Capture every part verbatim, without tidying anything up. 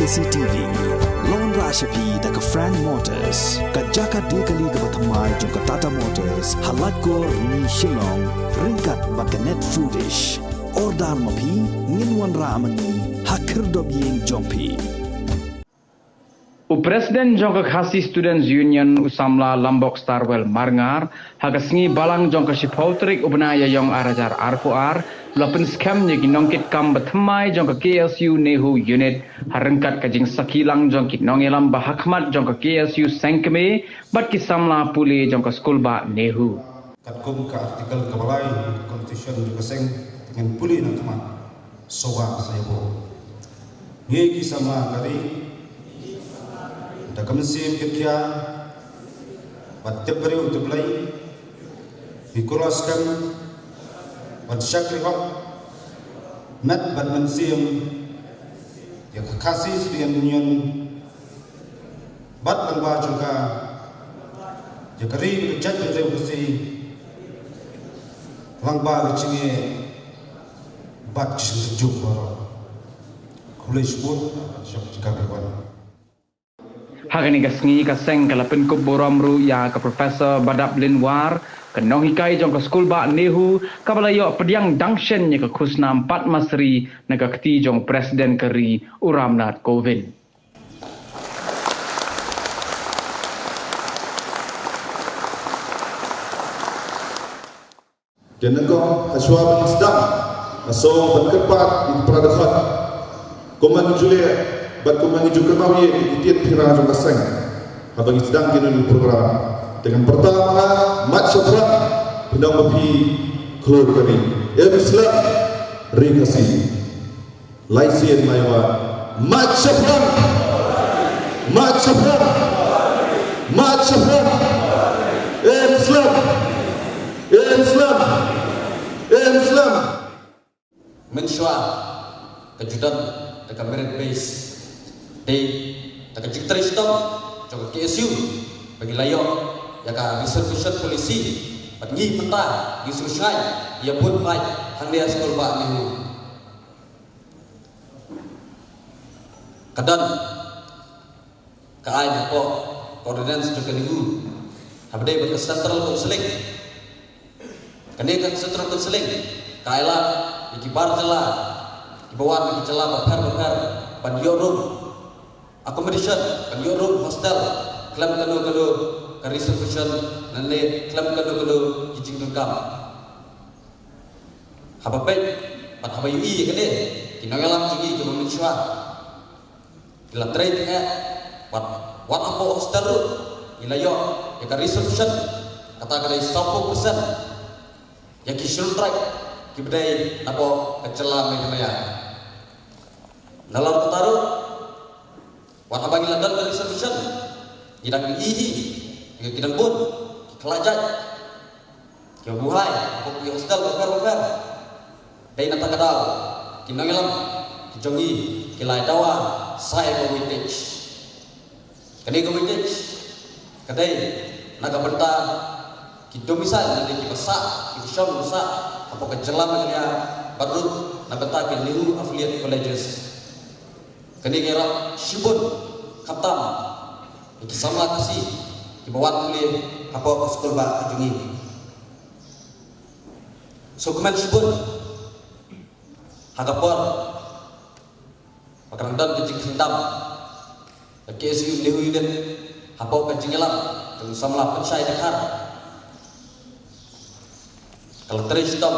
C T V. Long ra sha phi da ka Frank Motors, ka jaka de kali kaba thymmai jong ka Tata Motors, ha Laitkor, Shillong, ryngkat bad ka Net Foodish. Order ma phi, ngin wanrah ma ngi ha khyrdop ïing jong phi. U President jong ka Khasi Students Union, u samla Lambok Starwell Marngar, ha ka sngi Balang jong ka shiphew tarik u bnai Ïaïong ar hajar arphew ar, la pynskhem ïa ki nongkitkam ba thymmai jong ka K S U NEHU Unit, ha ryngkat ka jingsakhi lang jong ki nongïalam ba hakhmat jong ka K S U Seng Kmie, bad ki samla pule jong ka skulbah NEHU. Katkum ka article kaba lai Constitution jong ka seng, te ngin pule na khmat, sngewbha sa ïa bud. Ngi ki samla ka ri, da ka mynsiem kitkhiah bad tip briew tip Blei, ngi kular skhem bad shakri hok met bad mynsiem ïa ka Khasi Students Union bad lyngba jong ka, ïa ka ri ka jaitbynriew Khasi, lyngba ka jingeh bad ka jingtynjuh baroh. Khublei shibun, shop jingkyrmen. Ha kane ka sngi ka seng ka la pynkup burom ruh ïa ka Professor Badap Lynwar, ka nonghikai jong ka skulbah NEHU, kaba la ïoh pdiang dang shen ïa ka khusnam Padma Shri na ka kti jong President ka ri, u Ramnath Kovind. Te nyngkong, ha shuwa ban sdang, nga sngewbha ban kyrpad ïa ki para dkhot, kumba ngi ju leh bad kumba ngi ju kynmaw ïa ki tied phira jong ka seng, haba ngi sdang ïa kane ka program. Te ngan pyrta ma nga, mat shaphrang, phi nong ba phi khlur ka ri. Em slem, ri Khasi. Lai sien lai wat. Mat shaphrang. Mat shaphrang. Mat shaphrang. Em slem. Em slem. Em slem. Mynshuwa ka ju don da ka merit base. Dei da ka jingtrei shitom jong ka K S U ba ngi la ïoh ïa ka reservation policy. Bad ngi mynta ngi sngewsynei ïa bun paid hangne ha skulbah NEHU. Ka don ka aiñ hapoh ka ordinance jong ka NEHU, haba dei bad ka central counselling. Kane ka central counselling ka ai lad ïa ki bar jylla kiba wan na ki jylla bapher bapher ban ïoh room accommodation, ban ïoh room hostel khlem kano kano ka reservation lane khlem kano kano ki jingdonkam. Haba peit bad haba ïohi ïa kane, ki nongïalam jong ngi kiba mynshuwa ki la trei tyngeh, wat, wat hapoh hostel ruh ngi la ïoh ïa ka reservation, kata ka dei sawphew percent ïa ki Scheduled Tribe kiba dei napoh ka jylla Meghalaya. Nalor kata ruh, wat haba ngi la don ka reservation, ngi dang ïohi ïa ki dang bun ki khlajait kiba buhai hapoh ki hostel bapher bapher. Dei na kata ka daw ki nongïalam ki jong ngi ki la ai dawa sa ïa ka weightage. Kane ka weightage ka dei na ka bynta ki domicile, lane kiba sah, kiba shong ba sah hapoh ka jylla Meghalaya bad ruh na bynta ki NEHU affiliate colleges. Kane ka ïarap shibun khamtam ïa ki samla Khasi kiba wan pule hapoh ka skulbah ka jong ngi. Sngewkmen shibun ha ka por ba ka dang don ka jingkhyndam ka K S U NEHU Unit hapoh ka jingïalam jong u samla Pynshai Dkhar, ka la trei shitom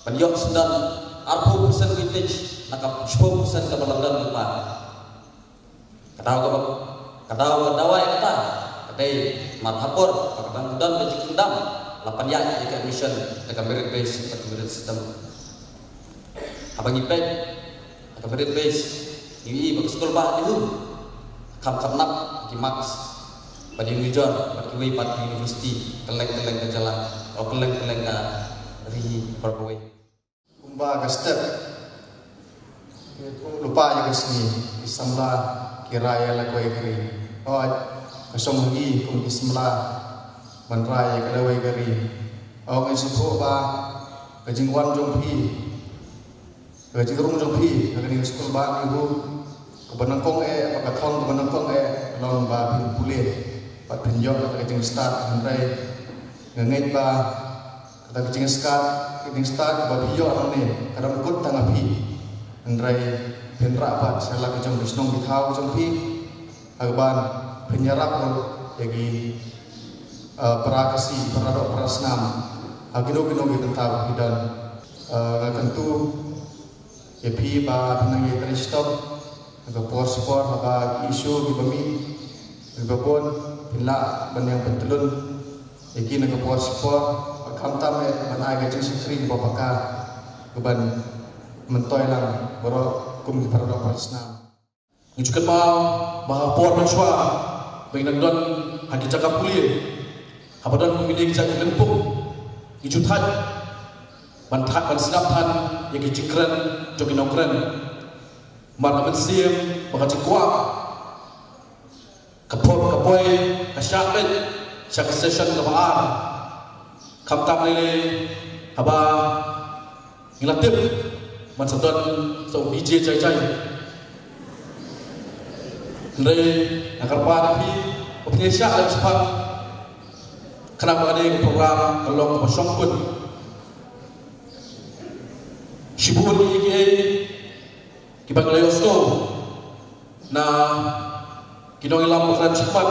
ban ïoh syndon arphew percent weightage na ka shiphew percent kaba la don lypa. Ka daw kaba, ka daw ka dawa ïa kata ka dei namar ha por ba ka dang don ka jingkhyndam la pynïaid ïa ka admission da ka merit base bad ka merit system. Haba ngi peit ha ka merit base, ngi ïohi ba ka skulbah NEHU kham kham nap ki marks bad ïa nujor bad kiwei pat ki university kylleng kylleng ka jylla, o kylleng kylleng ka ri baroh kawei. Kumba ka step, lypa ïa ka sngi, ki samla ki rai ïa la kawei ka ri. Hooid, ka shong ha ngi kum ki samla ban rai ïa ka lawei ka ri. Ong, ngi sngewthuh ba ka jingwan jong phi, ka jingrung jong phi ha kane ka skulbah NEHU Kaba nyngkong eh, ba ka thong kaba nyngkong eh, ka long ba phin pule bad phin ïoh kata ka jingstad, hynrei nga ngeit ba kata ka jingstad, ka jingstad kaba phi ïoh hangne ka dang kut tang ha phi, hynrei phin rah pat sha la ka jong ki shnong ki thaw ka jong phi, ha kaba phin ïarap ruh ïa ki, eh, para Khasi, para doh para snam ha kino kino ki bynta ba phi don. Eh, nga kyntu ïa phi ba phin nang ïai trei shitom ha ka por sha ka por, haba ki issue kiba mih kiba bun phin lah ban ïeng pyntlun ïa ki ha ka por sha ka por, ba khamtam eh ban ai ka jingshakri kaba paka, kaban myntoi lang baroh kum ki para doh para snam. Ngi ju kynmaw ba ha por mynshuwa ba ngi nang don ha ki jaka pule, haba don kum kine ki jaka lympung, ngi ju thait ban thait ban sngap than ïa ki jingkren jong ki nongkren. Mar ka mynsiem ba ka jingkwah ka poi, ka poi, ka shah beit sha ka session kaba ar. Khamtam lei lei haba ngi la tip ban sa don sa u D J jai jai. Hynrei nga kyrpad ïa phi ba phin ïa shah lem shaphang, khnang ba kane ka program kan long kaba shongkun. Shibun kiei kiei kiba ngi la ïohsngew na ki nongïalam ba kren shakhmat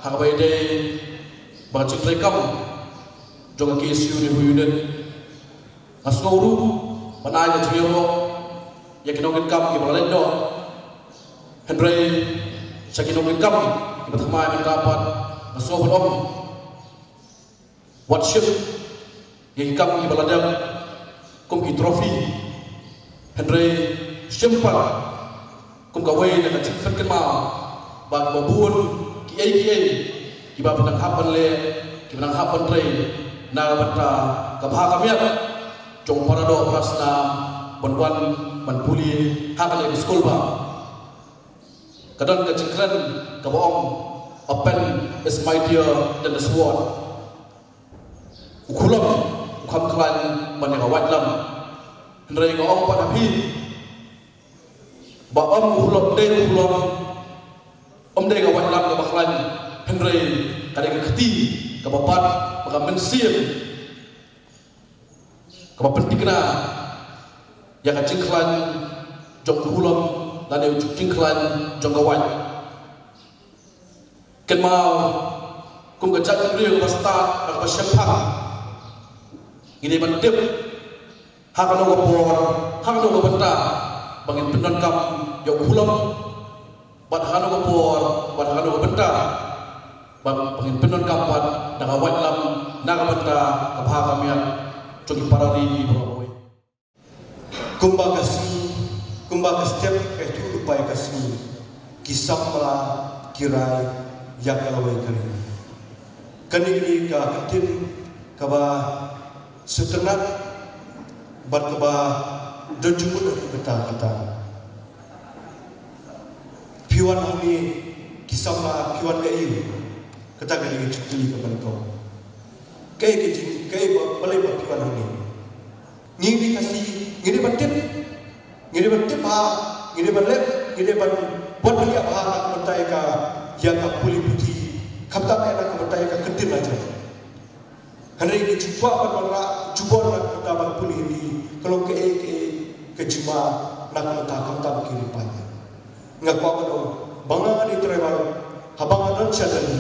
ha kaba ïadei bad ka jingtrei kam jong ka K S U Ri Bhoi Unit. Nga sngew ruh ban ai ka jingïaroh ïa ki nongkitkam kiba la leit noh, hynrei sha ki nongkitkam kiba thymmai mynta pat nga sngew ban ong, wat shim ïa ki kam kiba la dep kum ki trophy, hynrei shim pat kum kawei na ka jingpynkynmaw ba kiba bun kiei kiei kiba phi nang hap ban leh, kiba nang hap ban trei na ka bynta ka bha ka miat jong para doh para snam ban wan ban pule ha kane ka skul. Ba ka don ka jingkren kaba ong, "A pen is mightier than the sword." U khulom u kham khlaiñ ban ïa ka waitlam. Hynrei nga ong pat ha phi ba ym u khulom, dei u khulom, ym dei ka waitlam kaba khlaiñ, hynrei ka dei ka kti kaba bat bad ka mynsiem kaba pynthikna ïa ka jingkhlaiñ jong u khulom lane u jingkhlaiñ jong ka wait. Kynmaw kum ka jaitbynriew kaba stad bad kaba shemphang, ngi dei ban tip ha kano ka por, ha kano ka bynta ba ngin pyndonkam ïa u khulom, bad ha kano ka por bad ha kano ka bynta ba, ba ngin pyndonkam pat da ka waitlam na ka bynta ka bha ka miat jong ki para ri baroh kawei. Kumba ka sngi, kumba ka step ka ïathuh lypa ïa ka sngi, ki samla ki rai ïa ka lawei ka ri. Kane ka dei ka ktien kaba sngewtynnat bad kaba don jingmut ha ki bynta kita. Phi wan hangne ki samla, phi wan kaei? Kata ka dei ka jingkylli kaba nyngkong. Kaei ka jing, kaei ba, balei ba phi wan hangne? Ngi ki Khasi ngi dei ban tip, ngi dei ban tip bha, ngi dei ban leh, ngi dei ban buh bniah bha na ka bynta ïa ka, ïa ka pule puthi, khamtam eh na ka bynta ïa ka ktien lajong. Hynrei ka jingkwah ban wanrah jubor na ka bynta ban pule Hindi ka long kaei kaei ka jingma na ka bynta khamtam ki ri paid. Nga kwah ban ong ba nga dei tribal haba nga don sha Delhi.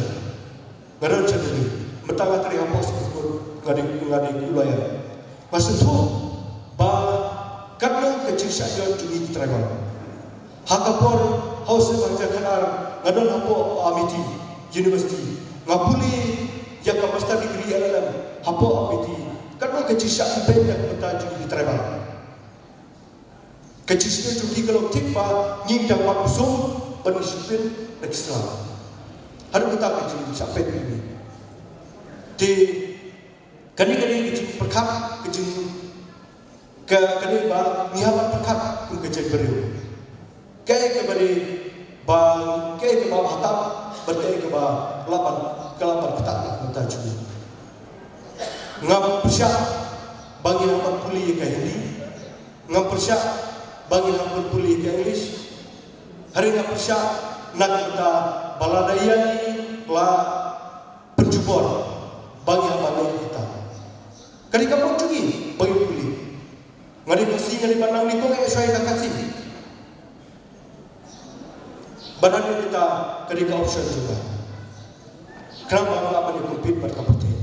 Nga don sha Delhi, mynta nga trei hapoh Supreme Court, nga dei, nga dei u lawyer. Nga sngewthuh ba katno ka jingshah ïoh jong ngi ki tribal. Ha ka por ha u snem ar hajar khatar nga don hapoh Amity University, nga pule ïa ka master degree L L M hapoh Amity. Katno ka jingshah beiñ na ka bynta jong ngi ki tribal. Ka jingsngew jong ki ka long thik ba ngi dang wan sum ban ngi shu pyn na ki sla. Haduh kata ka jingshah pyn ngi. Te kane, kane ka jingpyrkhat, ka jing, ka, kane ba ngi hap ban pyrkhat kum ka jaitbynriew. Kaei kaba dei ba, kaei kaba bha tam bad kaei kaba lah ban, ka lah ban ktah na ka bynta jong ngi. Ngam pyrshah ba ngi hap ban pule ïa ka Hindi. Ngam pyrshah ba ngi hap ban pule ïa ka English. Hynrei nga pyrshah na ka bynta ba lada ïa ngi la pynjubor ba ngi hap ban leh kumta. Ka dei ka mon jong ngi ba ngi pule. Nga dei Khasi, nga dei ban nang nyngkong eh shuwa ïa ka Khasi. Ba na dei kita ka dei ka option jong nga. Khnang ba nga lah ban compete bad ka pyrthei.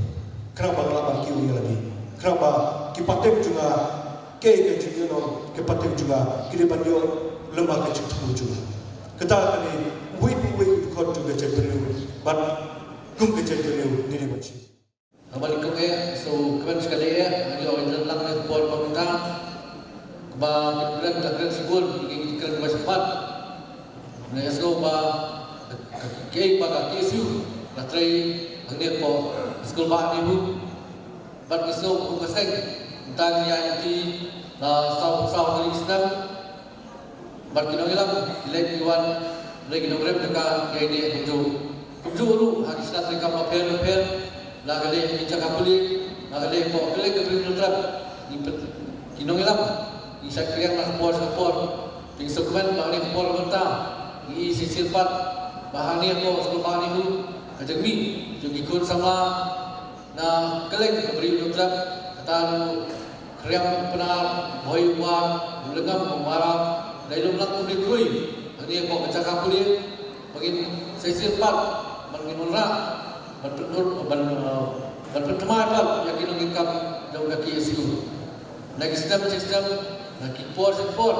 Khnang ba nga lah ban kiew ïa lade. Khnang ba ki pateng jong nga, ki, ki jingïalam, ki pateng jong nga ki dei ban ïoh lem bad ka jingthmu jong nga. Kata ka dei uwei pa uwei u dkhot jong ka jaitbynriew bad kum ka jaitbynriew ngi dei ban shim. Haba nyngkong eh, so kmen sha ka dei eh, ngi ïoh ïa lang ïa ka por ba mynta. Ba ki kren, ka kren shibun, ki kren ba shakhmat. Nga ïohsngew ba ka, ka, ka KSU la trei hangne hapoh skul bah NEHU. Bad ngi sngew kum ka seng, mynta ngi ïaid lynti la saw, saw tylli ki snem. Bad ki nongïalam ki leit ki wan, hynrei ki nongrep jaka ki ïaid kumjuh. Kumjuh ruh ha ki shnat treikam bapher bapher, la ka dei ha ki jaka pule, la ka dei hapoh kylleng ka Ri Hynñiewtrep. Ngi pyn-, ki nongïalam ngi shait kyrïang na ka por sha ka por. Te ngi sngewkmen ba ha kane ka por mynta ngi ïohi shisien pat ba hangne hapoh skul bah NEHU, ka jingmih jong ki khun samla na kylleng ka Ri Hynñiewtrep, kata ruh Khriam Pnar, Bhoi War, Lengam Mara, dei lum lang kumne khrui hangne hapoh ka jaka pule, ba ngin sa shisien pat ban ngin wanrah ban pynur, ban, eh, ban pynthymmai pat ïa ki nongkitkam jong ka KSU. Na ki snem sha ki snem, na ki por sha ki por,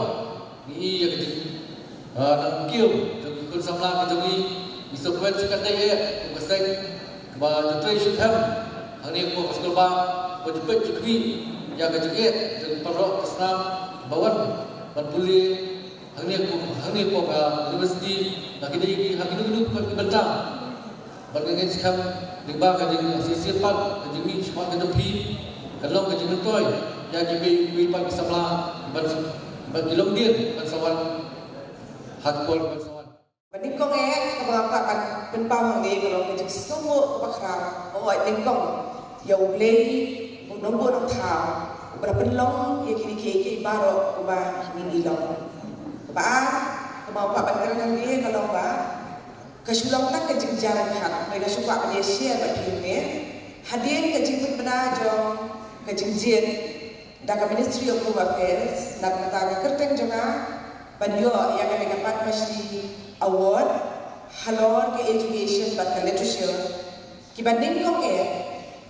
ngi ïohi ïa ka jing, ah, nang kiew jong ki khun samla ki jong ngi. Ngi sngewkmen shikatdei eh kum ka seng ba ju trei shitrhem hangne hapoh ka skul bah, ba ju peit ju khmih ïa ka jingeh jong ki paralok ki snam ba wan ban pule hangne hapoh, hangne hapoh ka university, la ki dei ki ha kino kino ki bynta. Bad nga ngeit skhem lyngba ka jing, shisien pat ka jingmih shakhmat ka jong phi kan long ka jingmyntoi ïa kiwei kiwei pat ki samla ban, ban ki longdien ban sa wan ha ka por ban sa wan. Ba nyngkong eh kaba nga kwah ban pynpaw hangne ka long ka jingsngewnguh kaba khraw, ba nyngkong ïa U Blei, U Nongbuh Nongthaw, uba la pynlong ïa kine kiei kiei baroh kumba ngi long. Kaba ar, kaba nga kwah ban kren hangne ka long ba ka shu long tang ka jingja ryngkat, hynrei nga shu kwah ban ïa share bad phi hangne hadien ka jingpynbna jong ka jingjied da ka Ministry of Home Affairs na ka bynta ka kyrteng jong nga ban ïoh ïa kane ka Padma Shri Award halor ka education bad ka literature, kiba nyngkong eh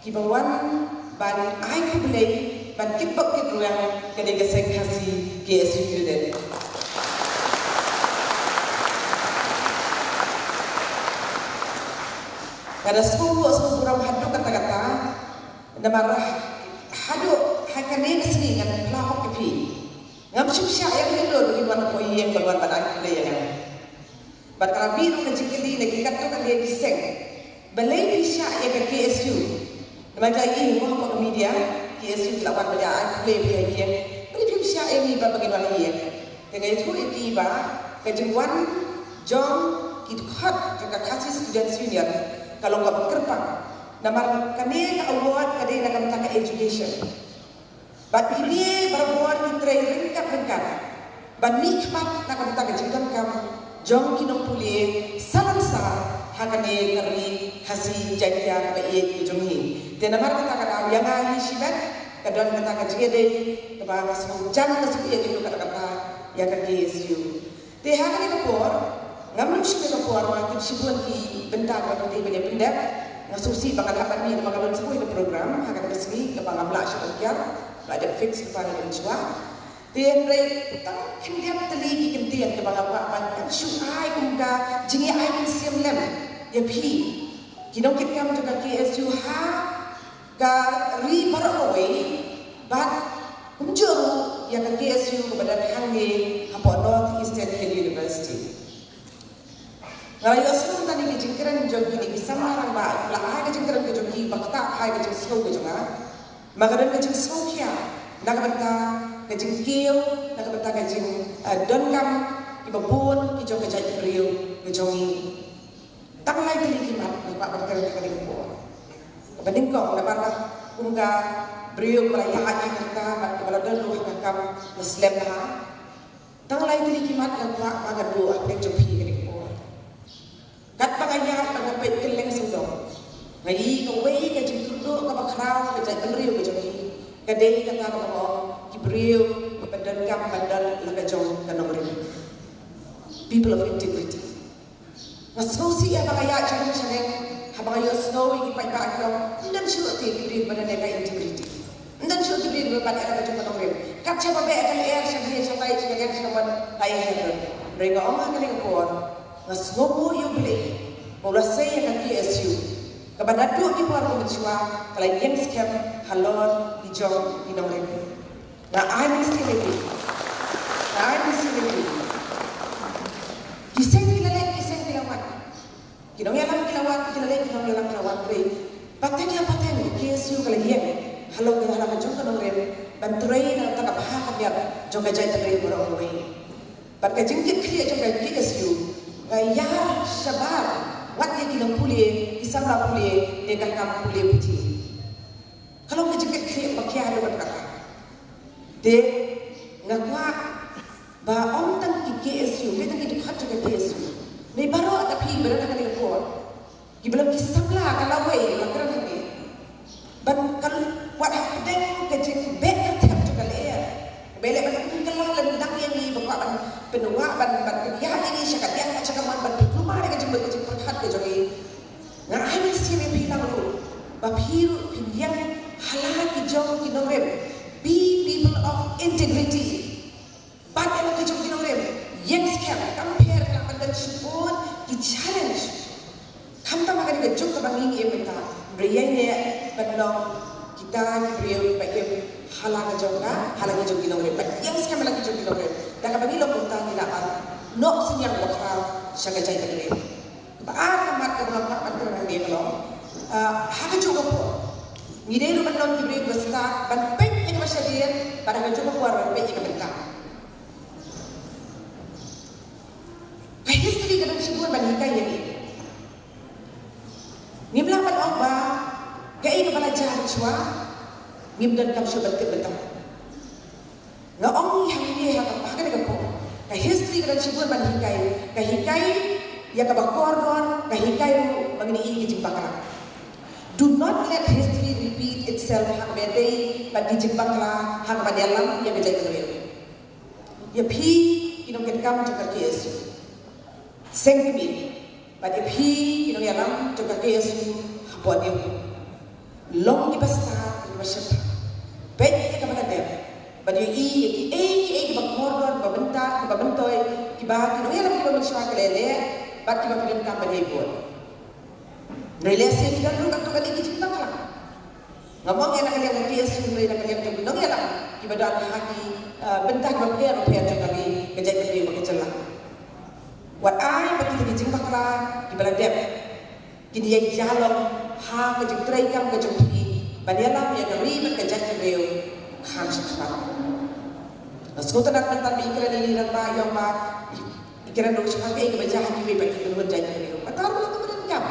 kiba wan ban ai khublei bad kitbok kitrwiang ka dei ka seng Khasi KSU Unit. Nga da sngewbha sngewburom haduh katta katta, namar haduh ha kane ka sngi ngan phla hok ïa phi. Ngam shym shah ïa ki lor ki wan hapoh ïing ban wan ban ai khublei ïa nga. Bad ka la mih ruh ka jingkylli na ki katto katne ki seng, balei phi shah ïa ka KSU? Namar ka ïohi mo hapoh ka media, KSU ki la wan ban ïa ai khublei phi ha ïing, balei phim shah ïa ngi ba ngin wan ha ïing? Te nga ïathuh ïa ki ba ka jingwan jong ki dkhot jong ka Khasi Students Union ka long kaba kyrpang. Namar kane ka award ka dei na ka bynta ka education. Bad kine barabor ki trei ryngkat ryngkat ban mihkhmat na ka bynta ka jingdonkam jong ki nongpule salonsar ha kane ka ri Khasi Jaiñtia kaba ïeit ka jong ngi. Te namar kata ka daw ïa nga hi shimet ka don kata ka jingïadei kaba nga sngewjan, nga sngewïeit ïa ka kata ïa ka KSU. Te ha kane ka por, ngam lum shuh ka por, ma tip shibun ki bynta ba nga dei ban ïa pyndep. Nga sngewsih ba nga lah ban mih namar ka don sa kawei ka program ha kane ka sngi kaba ngam lah shuh ban kiar, ba dep fix lypa na ka shuwa. Te hynrei tang khyndiat tylli ki kyntien kaba nga kwah ban shu ai kum ka jingïa ai mynsiem lem ïa phi ki nongkitkam jong ka KSU ha ka ri baroh kawei, bad kumjuh ruh ïa ka KSU kaba don hangne hapoh North Eastern Hill University. Nga la ïohsngew tang ïa ki jingkren jong kine ki samla rangbah, la ai ka jingkren ka jong ki ba ktah ha ka jingsngew ka jong nga. Ma ka don ka jingsngewkhia na ka bynta ka jingkiew, na ka bynta ka jing, eh, donkam kiba bun ki jong ka jaitbynriew ka jong ngi. Tang lai tylli ki mat nga kwah ban kren ha kane ka por. Kaba nyngkong, namar ba kum ka briew ba la ïaid ha ka rta bad kaba la don ruh ha ka kam la slem bha. Tang lai tylli ki mat nga kwah ba ngan buh ha pdeng jong phi kane ka por. Katba nga ïaid bad nga peit kylleng sawdong, nga ïohi kawei ka jingkyrduh kaba khraw ka jaitbynriew ka jong phi. Ka dei kata kaba nga ong, ki briew kiba donkam ban don la ka jong ka nongrim. People of integrity. Nga sngewsih haba nga ïaid sha rum sha neng, haba nga ïohsngew ïa ki paidbah ki ong, ym don shuh te ki briew ba don ïa ka integrity. Ym don shuh ki briew ba don ïa ka jong ka nongrim. Kat shaba beh ka lyer sha bneng sha tai sha neng sha mon, ka ïa her. Hynrei nga ong ha kane ka por, nga sngewbha ïa U Blei ba u la sei ïa ka K S U, kaba naduh ki por ba mynshuwa ka la ïeng skhem halor ki jong ki nongrim. Nga ai mynsiem ïa phi. Nga ai mynsiem ïa phi. Ki seng ki la leit, ki seng ki la wan. Ki nongïalam ki la wan, ki la leit, ki nongïalam ki la wan. Hynrei pateng la pateng, K S U ka la ïeng halor ka, halor ka jong ka nongrim ban trei na ka bynta ka bha ka miat jong ka jaitbynriew baroh kawei. Bad ka jingkitkhlieh jong ka K S U ka ïar shabar wat ïa ki nongpule, ki samla pule, ïa ka kam pule puthi. Ka long ka jingkitkhlieh ba khia haduh katta katta. Te nga kwah ba ym tang ki K S U, ym tang ki dkhot jong ka K S U, ne baroh da phi ba don ha kane ka por, kiba long ki samla ka lawei ba kren hangne, ban kan wat hapdeng ka jingbeh kyrthep jong ka lyer, ba leh ban kum kylla lyndang ïa ngi, ba kwah ban pynwah, ban, ban pynïaid ïa ngi sha ka diang bad sha ka mon, ban pynkulmar ïa ka jingmut ka jingpyrkhat ka jong ngi. Nga ai mynsiem ïa phi lang ruh ba phi ruh phin ïeng ha la ki jong ki nongrim. Be people of integrity. Bad ïa la ki jong ki nongrim, ïeng skhem, kam pher, ka la ban don shibun ki challenge. Khamtam ha kane ka juk kaba ngi im mynta, hynrei ïaineh ban long kita ki briew kiba im ha la ka jong ka, ha la ki jong ki nongrim. Bad ïeng skhem ha la ki jong ki nongrim, da kaba ngi long mynta ngi lah ban noh synñiang bakhraw sha ka jaitbynriew. Kaba ar ka mat kaba nga kwah ban kren hangne ka long, ah, ha kajuh ka por ngi dei ruh ban long ki briew kiba stad ban peit ïa kaba shadien, bad ha kajuh ka por ban peit ïa ka bynta. Ka history ka don shibun ban hikai ïa ngi. Ngim lah ban ong ba kaei kaba la jia mynshuwa ngim donkam shuh ban tip mynta. Nga ong ïa ngi ha ka, ha kane ka por, ka history ka don shibun ban hikai, ka hikai ïa kaba kordor, ka hikai ruh ba ngin ïohi ki jingbakla. Do not let history repeat itself, ha kaba ïadei bad ki jingbakla ha kaba ïalam ïa ka jaitbynriew. Ïa phi ki nongkitkam jong ka K S U, seng kmie, bad ïa phi ki nongïalam jong ka K S U hapoh New Home, long kiba stad, kiba shemphang. Peit ïa kaba la dep, bad ïohi ïa kiei kiei kiba kordor, kiba bynta, kiba myntoi, kiba ki nongïalam kiba mynshuwa ki la leh, bad kiba phi donkam ban ïai bud. Hynrei lehse ki don ruh katto katne ki jingbakla. Ngam ong ïa na ka liang ka K S U, hynrei na ka liang jong ki nongïalam kiba don ha ki, eh, bynta kiba pher bapher jong ka ri, ka jaitbynriew bad ka jylla. Wat ai ba kita ki jingbakla kiba la dep kin ïai ïalong ha ka jingtrei kam ka jong phi ban ïalam ïa ka ri bad ka jaitbynriew kham shakhmat. Nga sngewtynnat mynta ba i kren ïa i rangbah, i ong ba i kren ruh shaphang kaei kaba jia ha kiwei pat ki kynhun jaitbynriew. Kata ruh kaba donkam.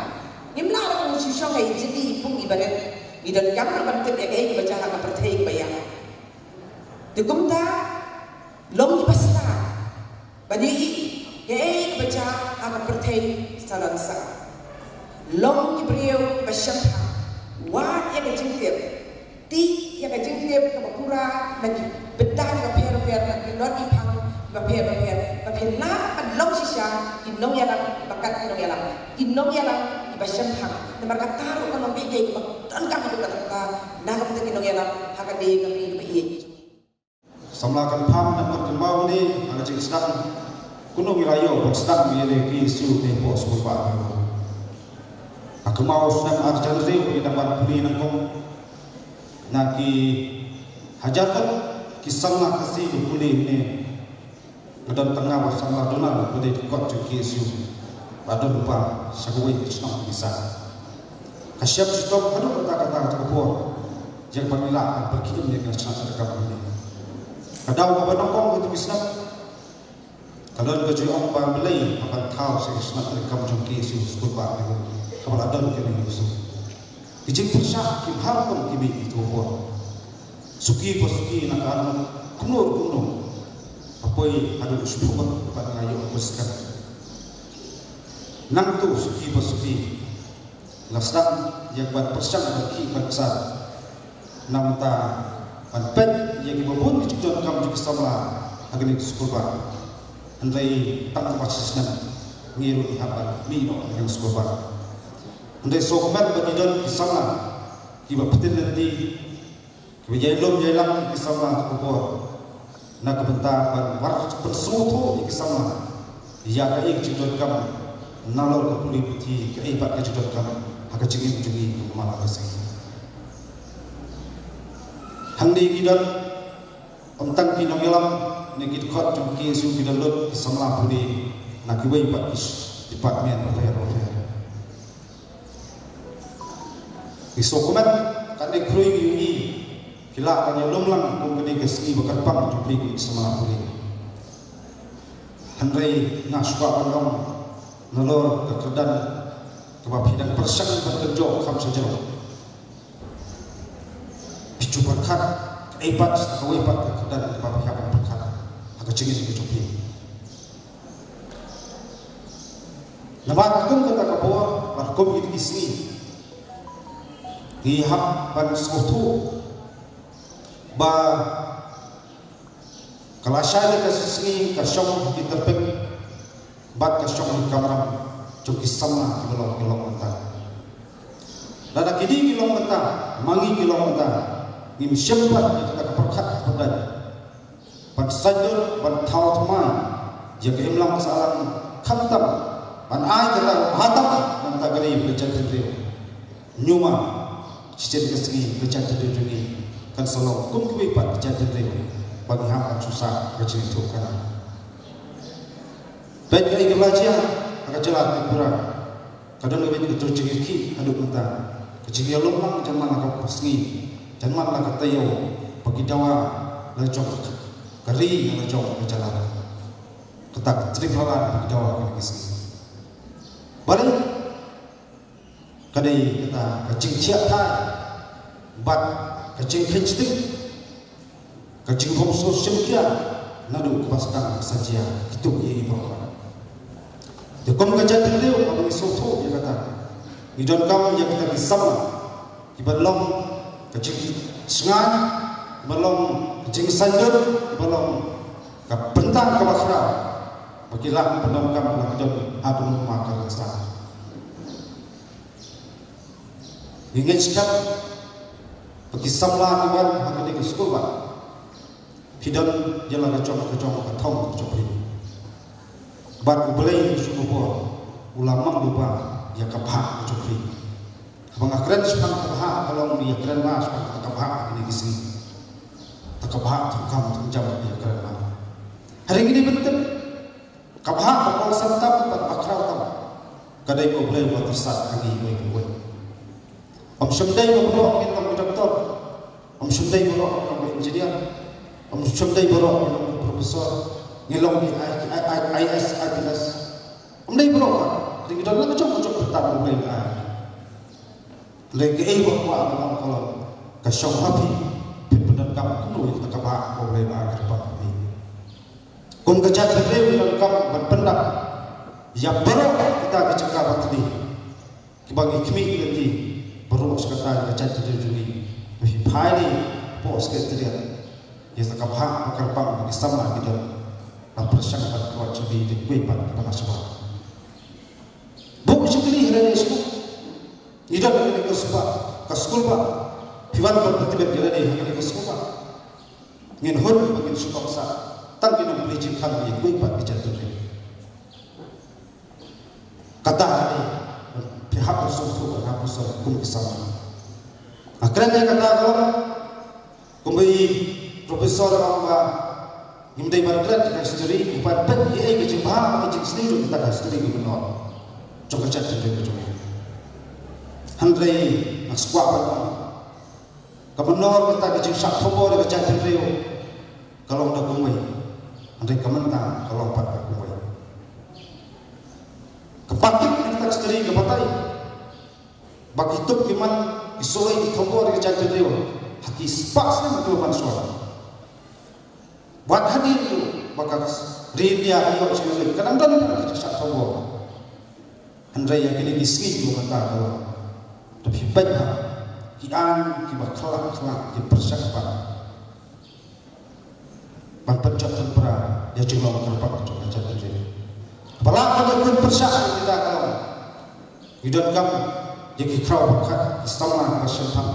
Ngim lah ruh ban shu shong ha i jylliew i pung i barit. Ngi donkam ruh ban tip ïa kaei kaba jia ha ka pyrthei kaba ïap. Te kumta, long kiba stad ban ïohi kaei kaba jia ha ka pyrthei salonsar. Long ki briew kiba shemphang. Wad ïa ka jingtip. Tih ïa ka jingtip kaba pura na ki bynta kiba pher bapher, na ki lor ki phang kiba pher bapher, ba phin lah ban long shisha ki nongïalam kiba kat ki nongïalam, ki nongïalam kiba shemphang. Namar kata ruh ka long kaei kaei kaba donkam haduh katta katta na ka bynta ki nongïalam ha kane ka ri kaba ïeit. Samla kynpham, nangta kynmaw ne ha ka jingsdang, kumno ngi la ïoh ban sdang ïa kane ka K S U ne hapoh skulbah. Ha kynmaw u snem ar hajar hynriew ngi dang wan pule nyngkong. Na ki hajar ngut ki samla Khasi ba pule ne ka don tang nga bad samla Donald ba dei dkhot jong K S U ba don lypa sha kawei ka shnong ka misa. Ka shep shitom haduh katta katta ka por ïa kaba ngi lah ban pyrkhing ïa ka shnat treikam kane. Ka daw kaba nyngkong katu ka snem ka don ka jingong ba balei hap ban thaw sa ka shnat treikam jong K S U skulbah ne, haba la don kane ka shnat. Ki jingpyrshah ki bha rukom ki mih ïa katu ka por. Suki pa suki na ka, kumno kumno. Ka Poi haduh shiphew bad nga ïoh pyrshang. Nangtu suki ba suki nga sdang ïa ban pyrshang ban ki ban ksar. Namar ban peit ïa ki babun ki jingdonkam jong ki samla ha kane ka skulbah. Hynrei tang ba shisnem ngi ruh ngi hap ban mih noh ha kane ka skulbah. Hynrei sngewkmen ba ki don ki samla kiba pynlong lynti, kiba ïai lum ïai lang ïa ki samla ha ka por, na ka bynta ban war pynsngewthuh ïa ki samla ïa kaei ka jingdonkam nalor ka pule puthi, kaei pat ka jingdonkam ha ka jingim jong ngi kum ki samla ka sngi. Hangne ki don, ym tang ki nongïalam ne ki dkhot jong ki KSU, ki don lut ki samla pule na kiwei pat ki department bapher bapher. Ngi sngewkmen katne khrui ngi ïohi ki lah ban ïalum lang kum kane ka sngi ba kyrpang jong phi ki samla pule. Hynrei nga shu kwah ban ong nalor ka kyrdan kaba phi dang pyrshang ban kynjoh kham sha jrong, phi ju pyrkhat kaei pat kawei pat ka kyrdan kaba phi hap ban pyrkhat ha ka jingim ka jong phi. Namar kum kata ka por bad kum kine ki sngi ngi hap ban sngewthuh ba ka lashai kane ka sngi ka shong ha ki tyrpeng bad ka shong ha ki kamram jong ki samla kiba long ki long bynta. Lada kine ki long bynta, ma ngi ki long bynta, ngim shym pat ïa kata ka pyrkhat ka pyrdan ban saiñdur ban thaw thymmai ïa ka imlang ka sahlang, khamtam ban ai kata ka bhatam na ka bynta ka ri bad ka jaitbynriew. Ñiuma shisien ka sngi ka jaitbynriew jong ngi kan sa long kum kiwei pat ki jaitbynriew ba ngi hap ban shu sah ka jingïathuhkhana. Peit kaei kaba la jia ha ka jylla Tripura. Ka don kawei ka jingïakhih haduh mynta. Ka jingïalum lang jan man la ka sngi, jan man la ka taïew, ba ki dawa la jong ka ri, la jong ka jylla. Kata ka trip la ba ki dawa kine ki sngi. Balei? Ka dei kata ka jingthiah thai bad ka jingkheiñ sting, ka jingbymsuk shim khia naduh kaba sdang sa jia kito kiei baroh. Te kum ka jaitbynriew haba ngi sngewthuh ïa kata, ngi donkam ïa kita ki samla kiba long ka jingsngaid, kiba long ka jingsaiñdur, kiba long ka bynta kaba khraw ba ki lah ban pyndonkam la ki don ha ka lum ka rynsan. Ngi ngeit skhem ba ki samla ki wan ha kane ka skulbah, phi don ïa la ka jong ka jong ka thong ka jong phi. Bad U Blei shu khubor u la mang lypa ïa ka bhah ka jong phi. Haba nga kren shaphang ka bhah ka long, ïa kren ma shaphang ka bhah ha kine ki sngi. Ta ka bhah thong kam thong jam ïa kren ma. Hynrei ngi dei ban tip ka bhah ba kongsan tam bad ba khraw tam ka dei U Blei uba tyrsad ha ngi iwei pa iwei. Ym shym dei ba baroh ngin long ki doktor, ym shym dei baroh ngin long ki engineer, ym shym dei baroh ngin long ki professor, ngin long ki I-, I-, I-, IAS, IPS. Ym dei baroh ka, te ngi don la ka jong ka jong ka bynta ba U Blei u la ai. Hynrei kaei ba kwah ban ong ka long, ka shong ha phi, phin pyndonkam kumno ïa kata ka bhah ba U Blei u la ai kyrpang ha phi. Kum ka jaitbynriew ngi donkam ban pyndap ïa baroh kita ki jaka ba thymmai kiba ngi khmih lynti baroh shi katta ïa ka jaitbynriew jong ngi. Ba phi phai ne hapoh Secretariat ïa kata ka bhah ba kyrpang ba ki samla ki don ban pyrshang ban khot sha phi da kiwei pat kiba la shah bha. Bun shakli ha lade shuh. Ngi don ha kane ka skulbah, ka skulbah. Phi wan ban pyntbit ïa lade ha kane ka skulbah. Ngin hun ba ngin shu kongsah tang ki nongplie jingkhang ïa kiwei pat ki jaitbynriew. Kata ka dei phi hap ban sngewthuh ban hap ban sngewthuh kum ki samla. Nga kren ïa kata ka long kumba i Professor u ong ba ngim dei ban kren ka history, ngim ban peit ïa ka jingbha bad ka jingsniew jong kata ka history ka mynnor jong ka jaitbynriew ka jong ngi. Hynrei nga sngewkwah ban ong ka mynnor kata ka jingshah thombor ïa ka jaitbynriew ka long da kumwei, hynrei ka mynta ka long pat da kumwei. Ka paktip ïa kata ka history ka batai ba ki tup ki man, ki suwei ki thombor ïa ka jaitbynriew ha ki spah snem kiba wan shuwa. Wat hadien ruh ba Ri India ka ïoh jingmut ka dang don ka jingshah thong. Hynrei ïa kine ki sngi kiba mynta ka long, to phi peit ha ki aiñ kiba khlak khlak ki pyrshah ban ban pynjot pynpra ïa jinglong kyrpang jong ka jaitbynriew. Ba la ka dei pynpyrshah ïa kita ka long, ngi donkam ïa ki khraw pyrkhat, ki samla kiba shemphang,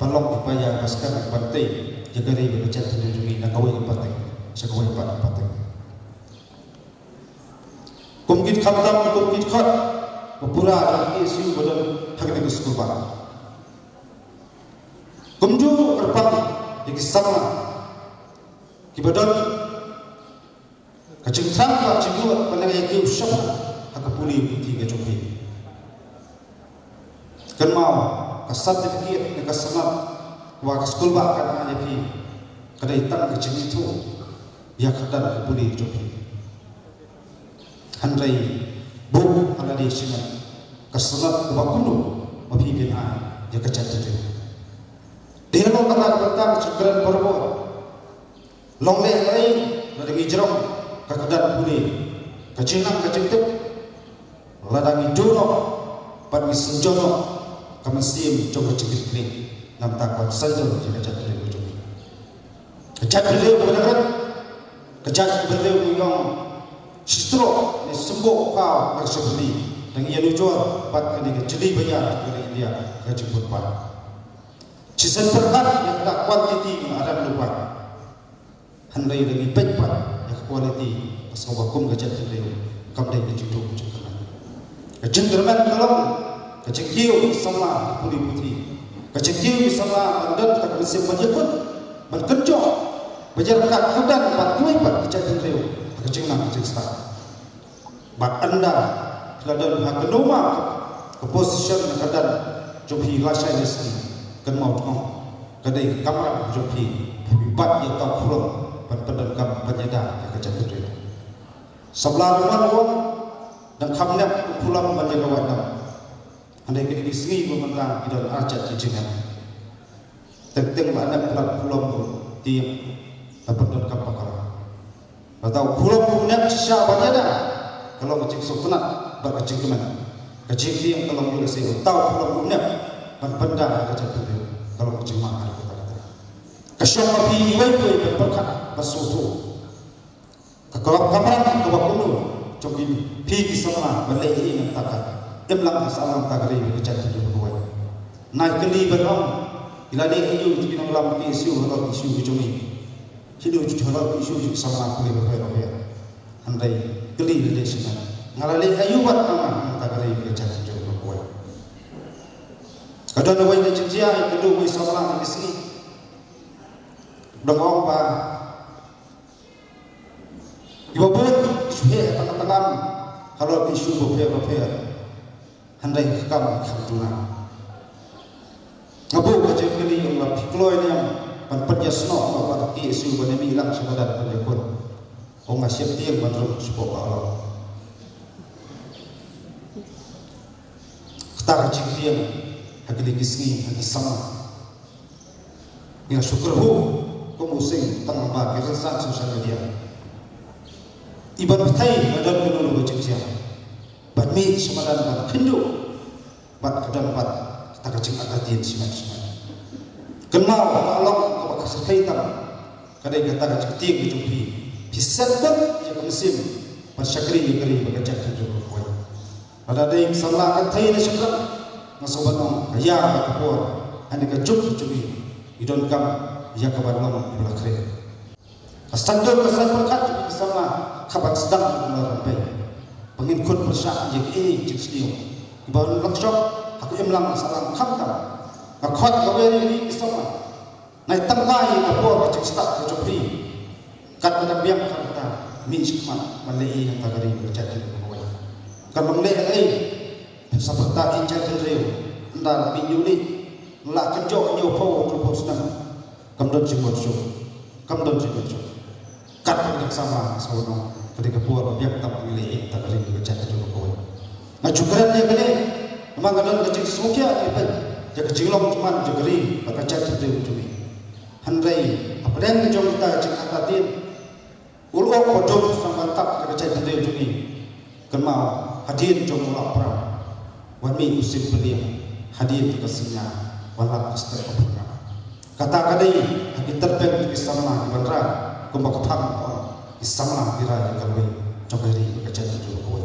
ba long ki paia ba skhem ban tei ïa ka ri bad ka jaitbynriew jong ngi na kawei ka pateng sha kawei pat ka pateng. Kum ki khamtam, kum ki khot ba pura da ki K S U ba don ha kane ka skulbah. Kumjuh kyrpang ïa ki samla kiba don ka jingthrang ka jingïoh ba la ïa kiew shaba ha ka pule puthi ka jong phi. Kynmaw, ka certificate ne ka sanad ba ka skulbah ka ai ïa phi ka dei tang ka jingithuh ïa ka kyrdan ka pule jong phi. Hynrei buh ha lade shimet ka sanad kaba kumno ba phi phin ai ïa ka jaitbynriew. Te long kata ka bynta ka jingkren barabor. Long lehnohei lada ngi jrong ka kyrdan pule, ka jingnang ka jingtip, lada ngi duh noh bad ngi synjor noh ka mynsiem jong ka jingkitkhlieh, namar ka ban saiñdur ïa ka jaitbynriew jong ngi. Ka jaitbynriew kaba dang rit, ka jaitbynriew kaba ïong shitroh ne symboh ka na ka shiphew. Dang ïanujor bad kane ka jylliew ba ïar ka ri India ka jingbud ba shisien pyrkhat ïa ka quantity, ngi arem lypa. Hynrei lada ngi peit pat ïa ka quality, ka sngewbha kum ka jaitbynriew kam dei ka jingduh jingkyrmen. Ka jingkyrmen ka long ka jingkiew ki samla pule puthi, ka jingkiew ki samla ban don ka mynsiem ban ïakhun, ban kynjoh, ban ïaryngkat kyrdan bad kiwei pat ki jaitbynriew ha ka jingnang ka jingstad. Bad ynda phi la don ha kano ma ka position na ka kyrdan jong phi lashai ne sngi, kynmaw tang ka dei ka kamram jong phi, phi bat ïa ka khulom ban pyndonkam ban ïada ïa ka jaitbynriew. Samla Roman u ong, dang kham nep u khulom ban ïa ka wad dam. Hynrei kine ki sngi ba mynta ki don arjat ki jingeh. Teng teng ba nep pynlong khulom ruh tieng, ba pyndonkam bakla. Ba tau khulom ruh nep shisha ban ïada, ka long ka jingsngewtynnat bad ka jingkmen. Ka jingtieng ka long ïa lehse ba tau khulom ruh nep ban pynda ka jaitbynriew, ka long ka jingma ha kata kata. Ka shong ma phi iwei pa iwei ban pyrkhat ban sngewthuh. Ka khlem kamram kaba kumno jong phi ki samla ban leh ïa i nangta ka imlang ka sahlang ta ka ri ka jaitbynriew kawei. Nai kylli ban ong, ïa lade ïa u ki nonglam ki issue halor ki issue ki jong i. Ki issue halor ki issue ki samla kawei kawei kawei. Hynrei kylli lade shisha. Nga la leh ïa u wat nangta ka ri ka jaitbynriew kawei. Ka don kawei ka jingjia ka dei kawei samla na ki sngi. Dang ong ba kiba bun ki shu heh tang tang halor ki issue bapher bapher. Hynrei ka kam ka kham duna. Nga buh ka jingkylli ong ba phi kloi ne em ban pynïasnoh noh bad ka K S U ban ïamih lang sha madan ban ïakhun. Ong nga sheptieng ban rung shapoh ka olong. Kata ka jingtieng ha kine ki sngi ha ki samla. Ngi la shu kyrhuh kum u seng tang ba ki rynsan social media. I ban pyrthei ba don kano kano ka jingjia, ban mih sha madan ban kynduh bad ka don bad kata ka jingartatien shimet shimet. Kynmaw ba ka long kaba ka shyrkhei tam ka dei kata ka jingtieng ka jong phi. Phi set bad ïa ka mynsiem ban shakri ïa ka ri bad ka jaitbynriew kawei. Lada dei samla kynthei ne shynrang, nga sngewbha ban ong ka ïa ka por, ha kane ka juk ka jong ngi, ngi donkam ïa ka ban long iba la khreh. Ka saiñdur ka saiñ pyrkhat jong ngi ki samla ka ban sdang ïa ka ban peit ba ngin khun pyrshah ïa kiei ki jingsniew kiba ngi la shong ha ka imlang ka sahlang khamtam. Nga khot kawei ïa ngi ki samla, nai tangka ïa ka por ka jingstad ka jong phi. Katba dang biang ka rta, mih shakhmat ban leh ïa nangta ka ri ka jaitbynriew kawei. Kan long leh ei, sa pyrta ïa jaitbynriew, ynda la mih ñiuh lih, la kynjoh ñiuh phew hynriew phew snem. Kam don jingmut shuh, kam don jingmut shuh. Katba dang samla sa wan ong ka dei ka por ba biang tam ngi leh ïa nangta ka ri ka jaitbynriew kawei. Nga ju kren ïa kane namar nga don ka jingsngewkhia ïa ka jinglong jingman jong ka ri bad ka jaitbynriew jong ngi. Hynrei hapdeng ka jong kita ka jingartatien, U lyoh ba dum sdang ban tap ïa ka jaitbynriew jong ngi. Kynmaw hadien jong u lap pram, wan mih u sim pylliang, hadien ka synñia, wan lap ka step ka pyrkhat. Kata ka dei ha ki tyrpeng ki samla ki ban rai, kumba ka phang ka ong, ki samla ki rai ïa ka lawei jong ka ri bad ka jaitbynriew kawei.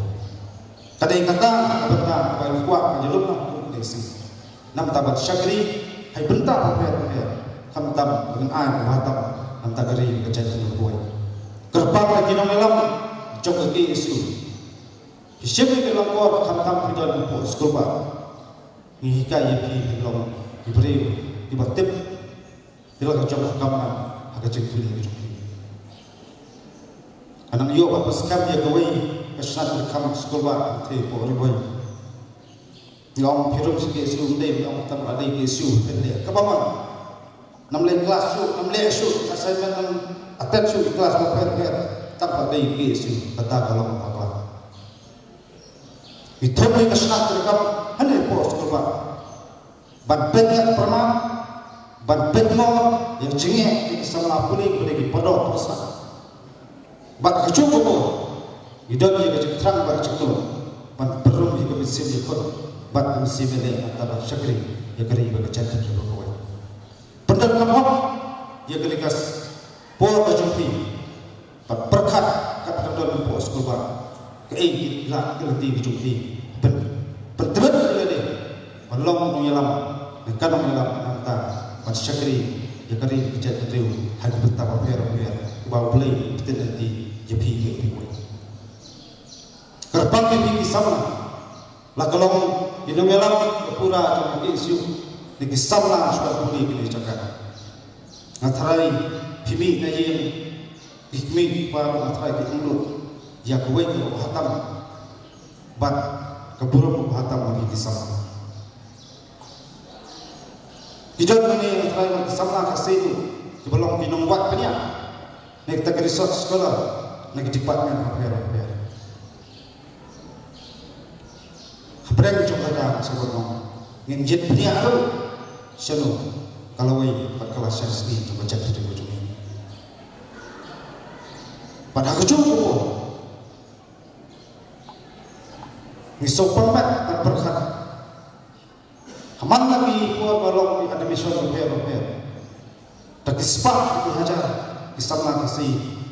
Ka dei kata ka bynta kaba ngi kwah ban ïalum lang kum ka dei shisha. Namar ban shakri ha ki bynta bapher bapher, khamtam ban ai ba tam namar ka ri ka jaitbynriew kawei. Kyrpang ïa ki nongïalam jong ka K S U. Ki shim ïa ki lyngkor, khamtam phi don hapoh skulbah. Ngi hikai ïa phi, phin long ki briew kiba tip, phi la ka jong ka kamram ha ka jingpule ka jong phi. Ka nang ïoh ba pynskhem ïa kawei ka shnat treikam skulbah hangtei hapoh Ri Bhoi. Ngi ong phi rung sha K S U, ym dei, ngi ong tang ba dei K S U phin leh. Kaba mon, nam leh klas shuh, nam leh shuh assignment, nam attend shuh ki klas bapher bapher, tang ba dei K S U. Kata ka long bakla. Ngi thung ïa ka shnat treikam hangne hapoh skulbah ban pynïaid pyrman, ban pynmong ïa ka jingeh ïa ki samla pule, pule ki pyrdoh pyrsad. Bad ha kajuh ka por ngi don ïa ka jingthrang bad ka jingkut ban pynrung ïa ka mynsiem ïakhun bad ka mynsiem ïaleh, nangta ban shakri ïa ka ri bad ka jaitbynriew kawei. Pyndonkam hok ïa kane ka por ka jong phi. Bad pyrkhat kat ka don hapoh skulbah, kaei ki la ki lynti ki jong phi. Pyn, pyntbit ïa lade ban long nongïalam, ne ka nongïalam nangta ban shakri ïa ka ri ka jaitbynriew ha ki bynta bapher bapher, ba U Blei u pyntip lynti ïa phi, ïa phi wei. Kyrpang ïa phi ki samla, la ka long ki nongïalam ba pura jong ka K S U, ne ki samla shuwa pule kine ki jaka. Nga tharai phi mih na ïing, ki kmie ki kpa ruh nga tharai ki ong lut ïa kawei ka ruh ba ha tam bad ka burom ruh ba ha tam ha ki samla. Ki don hangne nga tharai ba ki samla Khasi ruh kiba long ki nongwad bniah na kita ki research scholar na ki department bapher bapher. Hapdeng jong kata, sa ban ong, ngin jied bniah ruh shano ka lawei bad ka la shah sngi jong ka jaitbynriew jong ngi. Bad ha kajuh ka por ngi sngewpang met ban pyrkhat. Ha man la ki por ba long ki admission bapher bapher, da ki spah, da ki hajar ki samla Khasi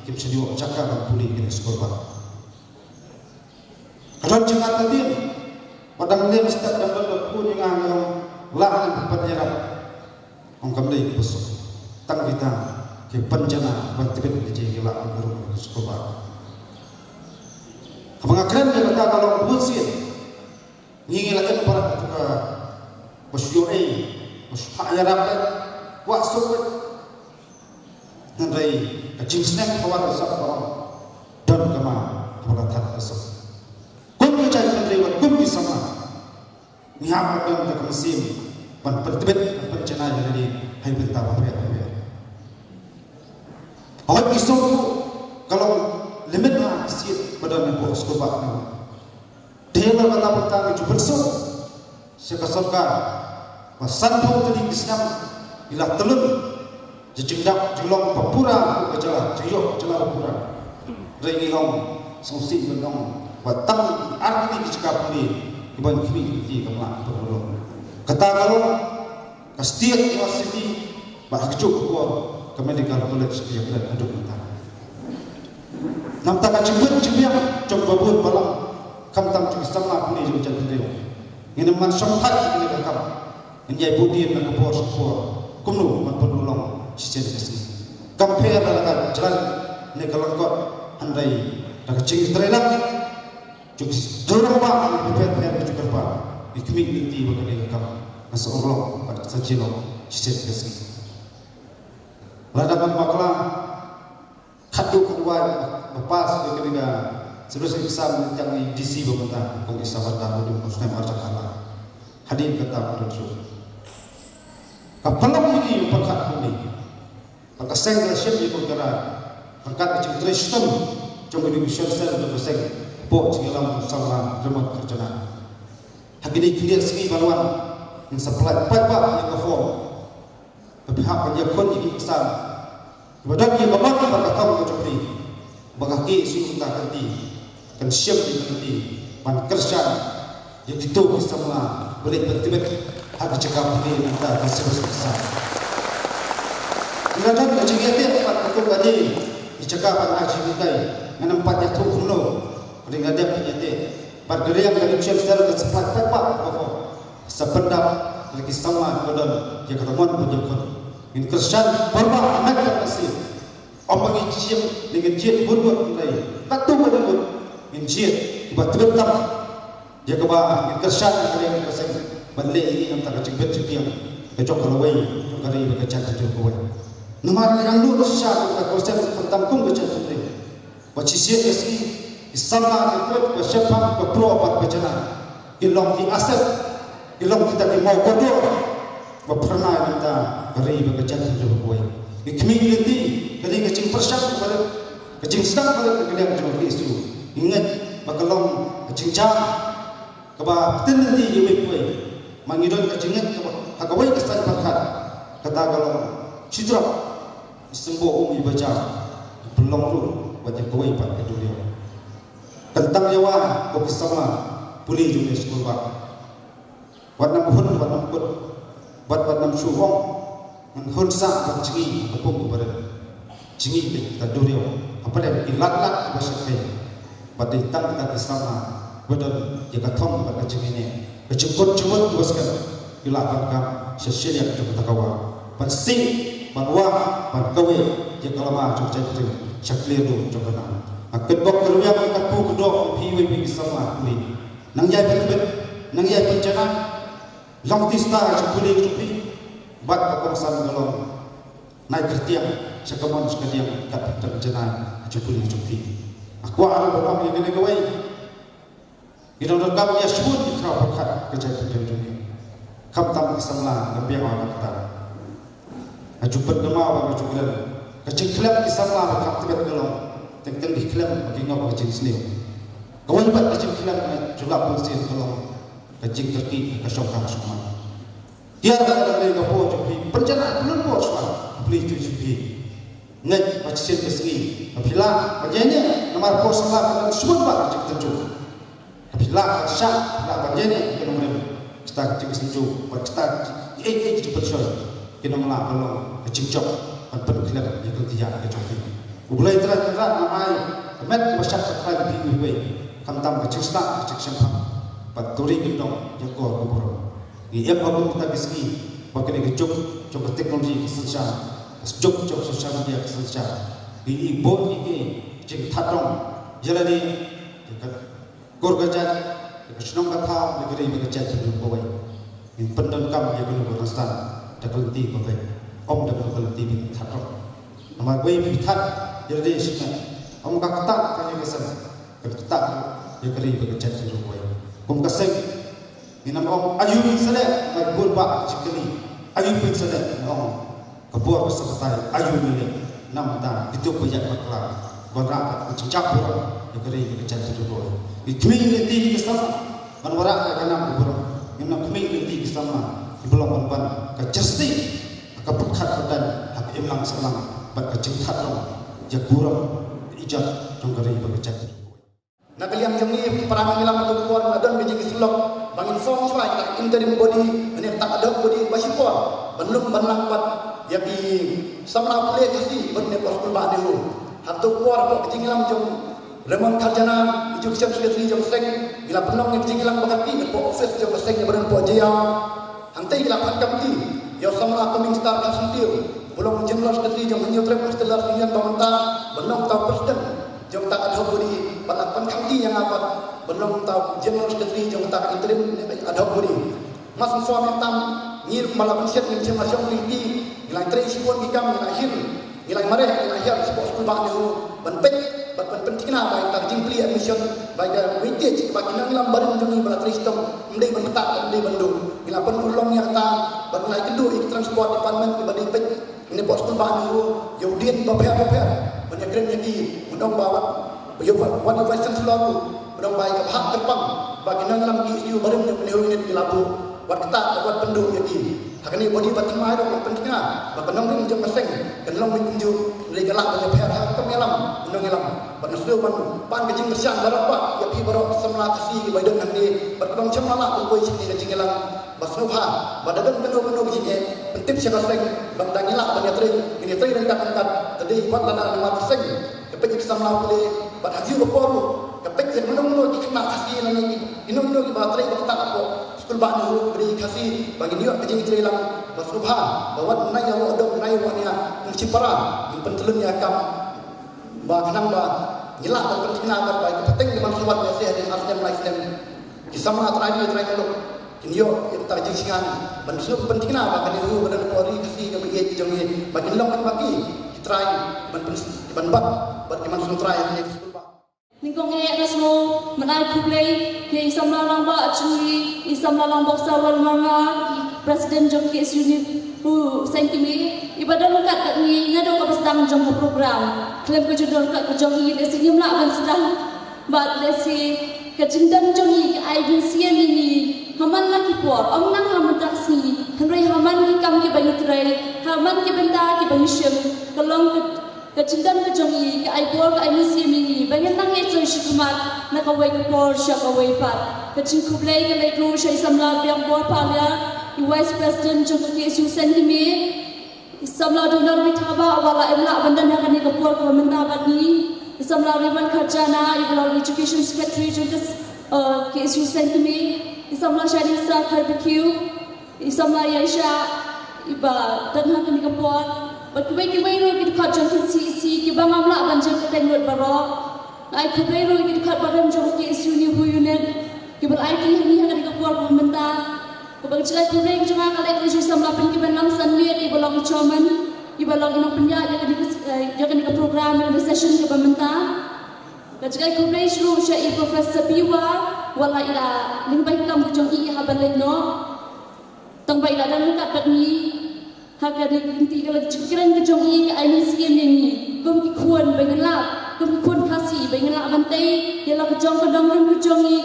kim shym ïoh jaka ban pule kine ki skulbah. Ka don jingïathuh hadien ba dang leh step, dang don ba pun ïa nga, ïa nga, lah ban pynïarap. Ong kam dei kiba suk, tang kita ki pynjanai ban tbit ïa ki, ki lah ban rung ïa ki skulbah. Haba nga kren ïa kata ka long bun sien. Ngi ngi la em para ka, ba shu ïoh ei, ba shu phah ïarap eh, kwah suk eh. Hynrei ka jingsneng ka wan ka sap ka ong, don kama haba la thad ka suk. Kum ka jaitbynriew bad kum ki samla, ngi hap ban don ka mynsiem ban pyntbit, ban pynjanai ïa lade ha ki bynta bapher bapher. Hooid, ngi sngewthuh ka long limit na ka siat ba don hapoh skulbah. Te na kata ka bynta ngi ju pynsuk sha ka sorkar ba sanphew tylli ki snem ngi la tylli ïa ka jingdap jinglong ba pura ka jylla, jingïoh jylla ba pura. Hynrei ngi ong, sngewsih ban ong ba tang ar tylli ki jaka pule kiba ngi khmih lynti kam lah ban pynlong. Kata ka long ka State University, bad ha kajuh ka por ka Medical College ka ïakren haduh mynta. Namar ka jingwit jingbiang jong ba bun balang, khamtam jong ki samla pule jong ka jaitbynriew, ngin ym man shongthait ïa kane ka kam. Ngin ïai buddien na ka por sha ka por, kumno ban pynurlong shisien ka sngi. Kam pher da ka jlan ne ka lyngkot, hynrei da ka jingtreilang jong ki rangbah bapher bapher, ki jingkyrpad, ki khmih lynti ba kane ka kam kan sa urlong bad kan sa jylliew shisien ka sngi. Lada ban bakla, khatduh khatwai ba pass ïa kane ka civil service exam jong i D C ba mynta, kong Isa Warda, ba dei u snem arhajar khatar. Hadien kata ba don shuh, ka pynlong ïa ngi ban pyrkhat kumne. Bad ka seng ka la shim ïa ka jingkyrkhu ryngkat ka jingtrei shitom jong ka Education Cell jong ka seng, hapoh jingïalam u samla Remote Kharjana. Ha kine ki khyndiat sngi ban wan, ngin sa pynlait paidbah ïa ka form ba phi hap ban ïakhun ïa ki exam. Kiba don ïa ka mon bad ka thong ka jong phi. ba ka KSU ka kynti, kan shem ïa ka kynti ban kyrshan ïa kito ki samla ba leit ban tbit ha ka jaka pule mynta ka seng seng sa. Nga don ka jingïateh pat ka kum ka dei ki jaka ban ai jinghikai, ngan ym pat ïathuh kumno. Ka dei nga dep ban ïateh bad ka liang ka dei shem sel ka spah pat pat ka ko sa pyndap ïa ki samla ba don ïa ka mon ba ïa khun. Ngin kyrshan por ba met ka si. Ym ba ngin jied, ne ngin jied bun bun, hynrei katto katne bun ngin jied kiba tbit tam. Ïa kaba ngin kyrshan ïa ka liang ka seng ban leh ïa ngi na ka bynta ka jingbit jingtieng ka jong ka lawei jong ka ri bad ka jaitbynriew kawei. Namar nga ïa lut shisha ka konsep khamtam kum ka jaitbynriew. Ba shisien ka sngi ki samla ki kut ba sheptieng ba pro bad ba janai ki long ki asset, ki long kita ki mawkordor ba phyrnai na ka bynta ka ri bad ka jaitbynriew kawei. Ki khmih ki lynti, ka dei ka jingpyrshang ba rit, ka jingsdang ba rit na ka liang jong ka KSU. Ngi ngeit ba ka long ka jingjia kaba pynlynti ïa iwei pa iwei. Ma ngi don ka jingngeit kaba ha kawei ka saiñ pyrkhat, kata ka long shi drok, i symboh um iba jia, i pynlong ruh bad ïa kawei pat ka duriaw. Kyntang ïa wa ko ki samla pule jong ngi skulbah. Wat nang hun, wat nang kut, wat, wat nang shu ong. Ngan hun sah ban jngi ha ka pung kaba rit. Jngi te kita duriaw hapdeng ki lad lad kiba shyrkhei. Bad dei tang kita ki samla ba don ïa ka thong bad ka jingïaineh, ka jingkut jingmut kaba skhem, ki lah ban kam sha shiliang jong kata ka wah ban sih, ban wah, ban kawei ïa ka lama jong ka jaitbynriew sha khlieh jong ka nam. Nga kynbok kyrwiang, nga kyrkhu kyrdoh ïa phi iwei pa iwei ki samla pule. Nang ïai pyntbit, nang ïai pynjanai. Long tista ha jingpule jong phi bad ka kongsan ka long nai kyrtiang sha ka mon sha ka diang kat pynjanai ha jingpule jong phi. Nga kwah ruh ban ong ïa kane kawei. Ngi dang donkam ïa shibun ki khraw pyrkhat ka jaitbynriew jong ngi. Khamtam ki samla, ngam biang ïa kata. Nga ju pynkynmaw bad nga ju kren, ka jingkhlem ki samla ba kham tbit ka long teng teng ki khlem ba ki ngop ka jingsniew. Kawei pat ka jingkhlem nga ju lap bun sien ka long ka jingkyrkieh ka shongkha shongman. Tiar ba ka dei ka por jong phi pynjanai, pynlong por shuwa, phi tu jong phi. Ngeit ba shisien ka sngi ba phi lah ban ïaineh, namar por samla ka don shibun ba ka jingtynjuh. Ka phi lah ban shah, phi lah ban ïaineh ïa ka nongrim. Kita ki jingsynjuh bad kita kiei kiei ki jingpynshoi kin ym lah ban long ka jingjop ban pynkhlem ïa ka lynti ïa ka jong phi. U Blei Trai Kynrad un ai ka met kaba shah ka trai ïa phi iwei pa iwei, khamtam ka jingsnam, ka jingshemphang bad ka ri kyndong ïa ka kor ka burom. Ngi ïohi ba kum kita ki sngi ba kane ka juk jong ka technology ka synshar, ka juk jong ka social media ka synshar, ngi ïohi bun kiei kiei ki jingthaw dong ïa lade, ïa ka Kor ka jait, ïa ka shnong ka thaw, ïa ka ri bad ka jaitbynriew kawei. Ngin pyndonkam ïa kano ka rynsan da ka lynti kaba beit, ym da kano ka lynti ba ngi thad ruh. Namar kawei ba ngi thad ïa lade shimet, ym ka ktah ka ïa ka seng, ka ktah ïa ka ri bad ka jaitbynriew kawei. Kum ka seng, ngin ym ong aïu ngin sa leh, namar bun bah ki jingkylli, aïu ngin sa leh, ngin ong ka bor ka sa batai, aïu ngin leh na ka bynta kito kiba ïaid bakla, wanrah ka jingjia burom ïa ka ri ïa ka jaitbynriew. Ngi khmih lynti ki samla ban wanrah ïa ka nam ka burom. Ngim nang khmih lynti ki samla kiba long ban ban ka jingstad ha ka pyrkhat pyrdan, ha ka imlang sahlang bad ka jingthad rong ïa ka burom ka ijat jong ka ri bad ka jaitbynriew. Na ka liang jong ngi para nongïalam, hato ka por nga don ka jingsyllok ba ngin form shuwa ïa ka interim body, ne ka ad hoc body ba shipor ban lum ban lang pat ïa ki samla pule Khasi ban ne por skulbah NEHU. Hato ka por ka jingïalam jong Raymond Kharjana, Education Secretary jong seng, ngi la pynlong ïa ka jingïalang ba ka phi ka por office jong ka seng ba don por Jaiaw. Hangtei ki la phah kamti ïa u samla Coming Star Kharsyntiew, ba long General Secretary jong Hynñiewtrep Hostelers Union ba mynta, ban long uta u president jong uta ad hoc body, bad la pynkamti ïa nga pat ban long uta u General Secretary jong uta ka interim ad hoc body. Nga sngewsih ïa tam, ngi ruh ba la pynshet ngin shem la shong lynti, ngi la trei shibun ki kam, ngi la hin, ngi la mareh, ngi la hiar shapoh skulbah NEHU ban peit bad ban pynthikna ba ïa ka jingplie admission, ba ïa ka weightage ba ki nongïalam barim jong ngi ba la trei shitom ym dei ban ktah, ym dei ban duh. Ngi la pynurlong ïa kata bad ngi la ïakynduh ïa ki transport department kiba dei peit ne pok skulbah NEHU ïa u dien bapher bapher ban ïakren ïa ki. Ngi ong ba wat ïa u, wat ïa u Vice Chancellor ruh ngi ong ba ïa ka bhah kyrpang ba ki nongïalam KSU barim jong ka NEHU Unit ki la buh, wat ktah, wat pynduh ïa ki. Ha kane bad i ba thymmai ruh ngan pynthikna ba ka nongrim jong ka seng kan long kumjuh, lei ka lah ban ïapher ha ka kam ïalam nongïalam. Bad nga sngewbha ban pan ka jingkyrshan baroh ba ïa phi baroh ki samla Khasi kiba ïadon hangne bad ka long shem la lah ban poi sha kane ka jingïalang. Ba sngewbha ba da don kano kano ka jingeh pyntip sha ka seng bad da ngi lah ban ïatrei, ngin ïatrei ryngkat ryngkat. Te dei wat lada namar ka seng ka peit ïa ki samla pule bad ha kiew ka por ruh ka peit ïa kino kino ki khynnah Khasi lane kino kino kiba trei ba ktah hapoh skul bah ne ruh kiba dei Khasi ba ngin ïoh ka jingtrei lang. Ba sngewbha ba wat nai ïa u dong nai ïa u nia kum shipara ngin pyntylun ïa ka kam ba khnang ba ngi lah ban pynthikna bad ba ki pateng ki ban shuwa ïa seh hadien ar snem lai snem. Ki samla trai ni trai muluk kin ïoh ïa kata ka jingsngew ban sngewbha pynthikna ba kane ruh ka dei ka pori Khasi kaba ïeit jong ngi ba kin long kiba ki ki trai ban pyn ban bat bad ki ban sngewtrai ïa kane ka skul bah. Nyngkong eh nga sngew ban ai khublei ïa i samla rangbah jong ngi, i samla Langboksawal Marngar, i president jong K S U ni u Seng Kmie, iba don ryngkat bad ngi naduh kaba sdang jong ka program. Khlem ka jingdon ryngkat ka jong i lehse ngim lah ban sdang. Bad lehse ka jingdon jong i ka ai mynsiem ïa ngi ha man la ki por, ym nang ha mynta ka sngi, hynrei ha man ki kam kiba ngi trei, ha man ki bynta kiba ngi shim, ka long ka Ka jingdon ka jong i ka ai bor, ka ai mynsiem ïa ngi ba ngin nang ïatrei shakhmat na kawei ka por sha kawei pat. Ka jingkhublei ka leit ruh sha i samla Biang Borpaliar, i Vice President jong ka K S U Seng Kmie, i samla Donald Withaba uba la im lah ban don ha kane ka por kaba mynta bad ngi, i samla Raymond Kharjana iba long Education Secretary jong ka uh, K S U Seng Kmie, i samla Shining Star Kharbekiu, i samla Aisha iba don ha kane ka por, bad kiwei kiwei ruh ki dkhot jong ka C E C kiba ngam lah ban jur kyrteng lut baroh. Nga ai khublei ruh ki dkhot barim jong ka K S U NEHU unit kiba la aiti ha ngi ha kane ka por kaba mynta. Kaba ka jingkhublei ka jong nga ka leit ruh sha i samla Pynkibanlam Sanmiet iba long i chairman, iba long i nongpynïaid ïa kane ka, eh, ïa kane ka program, ïa kane ka session kaba mynta. Ka jingkhublei ruh sha i Professor Biwa, wat la i la lyngba ki kam ka jong i ha ban leit noh. Tang ba i la don ryngkat bad ngi ha kane ka kynti, ka la jingkren ka jong i ka ai mynsiem ïa ngi kum ki khun ba ngin lah, kum ki khun Khasi ba ngin lah ban tei ïa la ka jong ka nongrim ka jong i.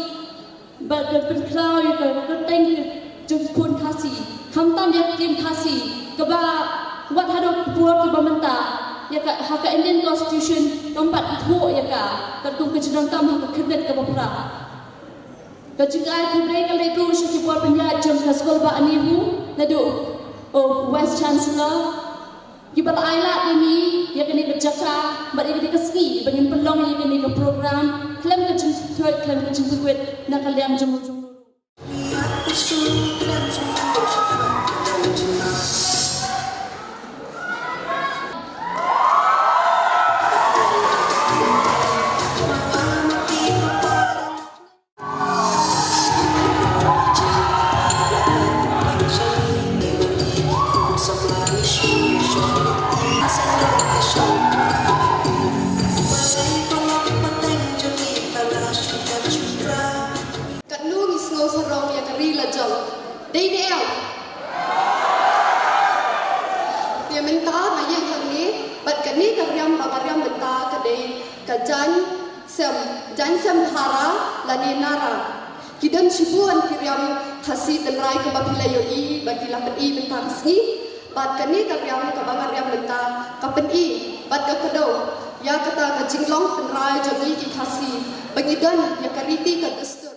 Bad ban pynkhlaw ïa ka kyrteng ka jong ki khun Khasi, khamtam ïa ka ktien Khasi kaba wat haduh ka por kaba mynta ïa ka, ha ka Indian Constitution kam pat ithuh ïa ka katkum ka jingdonkam ha ka khyrnit kaba phra. Ka jingkhublei ka leit ruh sha ki bor pynïaid jong ka skul bah NEHU, naduh u Vice Chancellor, kiba la ai lad ïa ngi ïa kane ka jaka bad ïa kane ka sngi ba ngin pynlong ïa kane ka program khlem ka jingthoit khlem ka jingthoit na ka liang jong u jong u. Katno ngi sngew sarong ïa ka ri la jong. Dei ne em? Te mynta nga ïeng hangne bad kane ka riam ba nga riam mynta ka dei ka jaiñ sem, jaiñ sem Dhara lane Nara. Ki don shibun ki riam Khasi tynrai kaba phi la ïohi bad phi la pyni mynta ka sngi. Bad kane ka riam kaba nga riam mynta ka pyni bad ka kdew ïa kata ka jinglong tynrai jong ngi ki Khasi ba ngi don ïa ka riti ka dustur.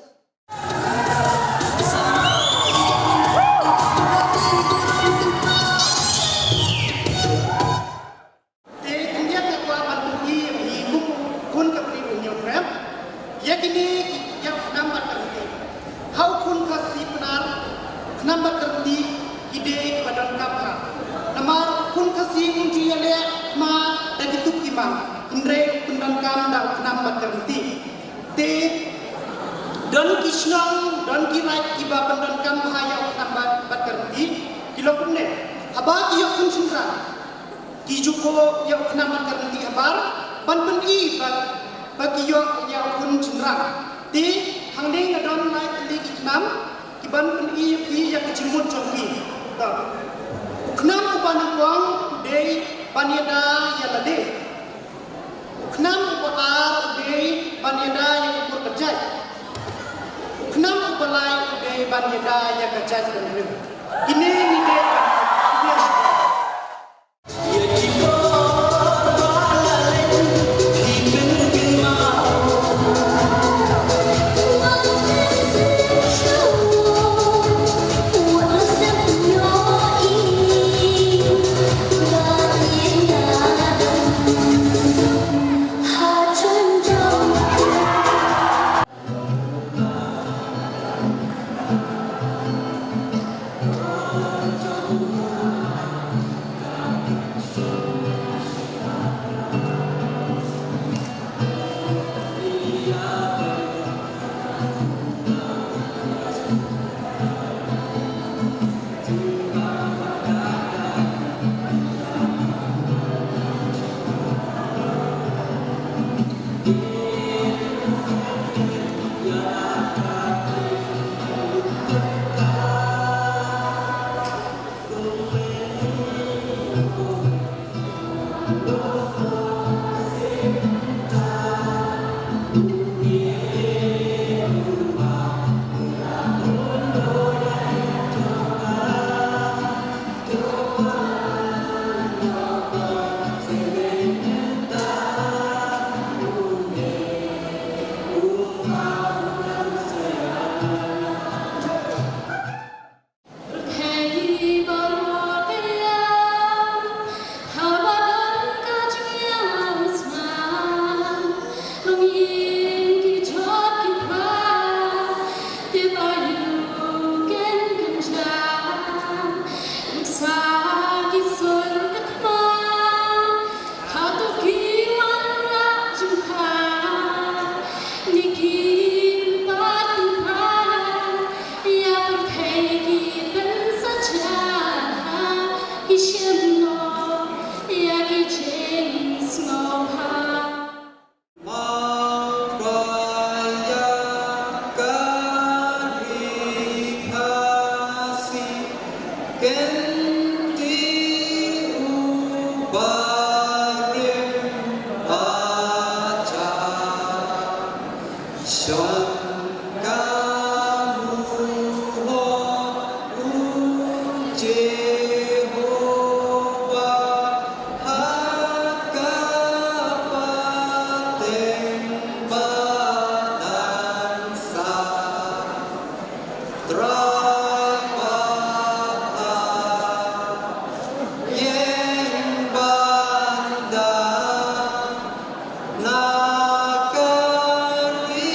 Te khyndiat nga kwah ban pyni ïa phi kum u khun ka Bri u Hynñiewtrep ïa kine ki, ïa u khnam bad ka rynti. Ha u khun Khasi Pnar, u khnam bad ka rynti ki dei kiba donkam bha. Namar u khun Khasi um ju ïaleh thma da ki tup ki mang, hynrei u pyndonkam da u khnam bad ka rynti. Te don ki shnong, don ki raid kiba pyndonkam bha ïa u khnam bad, bad ka rynti, ki long kumne. Haba ki ïoh khun shynrang, ki ju buh ïa u khnam bad ka rynti habar ban pyni ba, ba ki ïoh ïa u khun shynrang. Te hangne nga don lai tylli ki khnam ki ban pyni ïa phi ïa ka jingmut jong ki. To. U khnam uba nyngkong u dei ban ïada ïa lade. U khnam uba ar u dei ban ïada ïa ka kur ka jait. U khnam uba lai u dei ban ïada ïa ka jaitbynriew. Kine ki dei, kine ki dei. Kynti u barim ba jah, shon ka muhor u Jehobah ha ka pateng ba dang sah. Trai Kpa, ïeng ban da na ka ri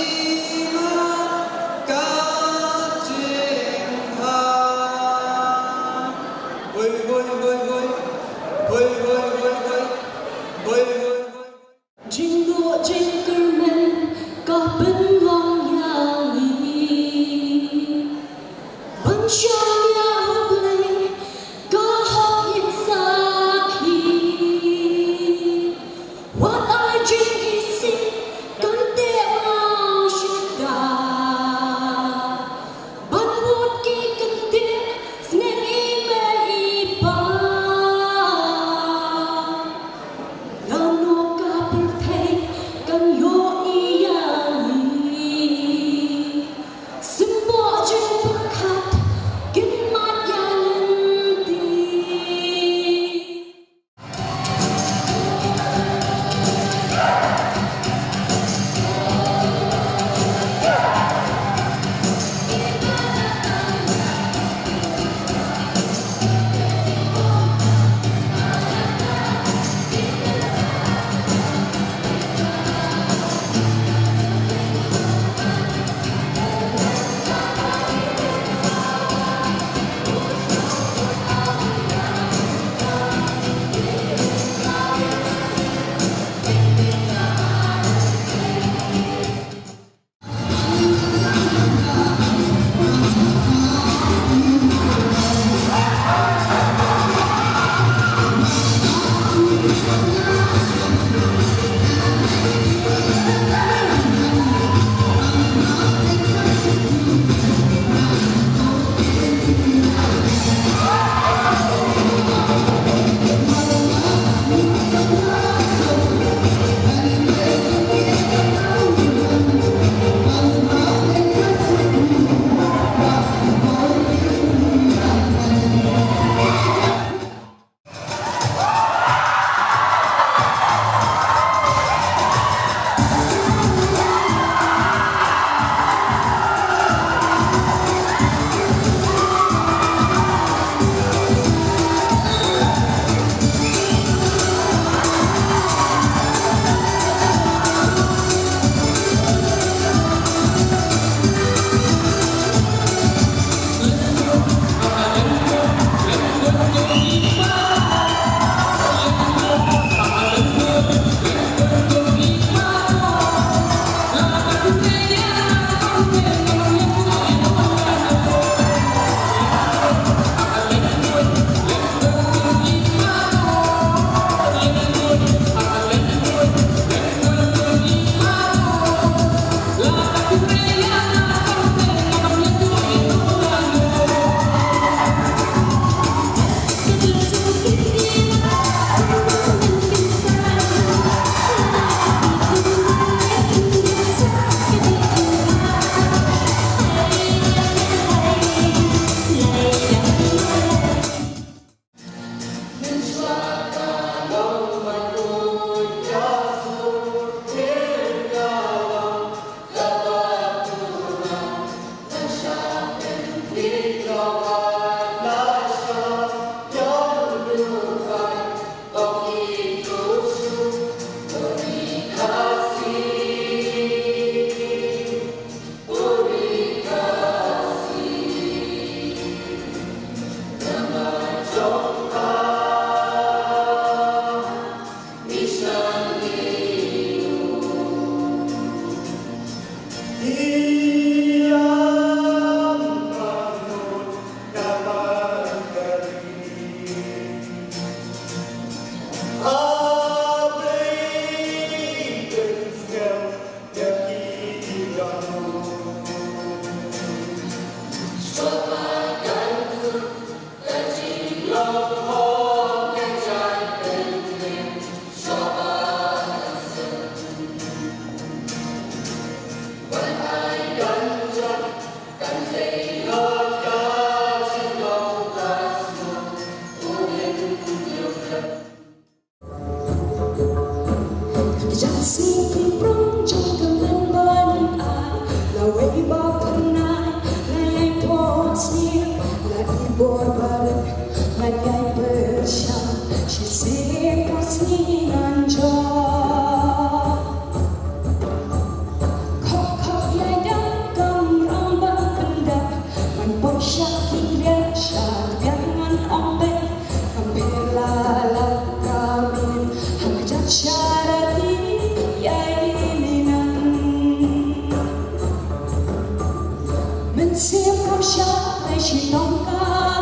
Siem kam shah trei shi tong ka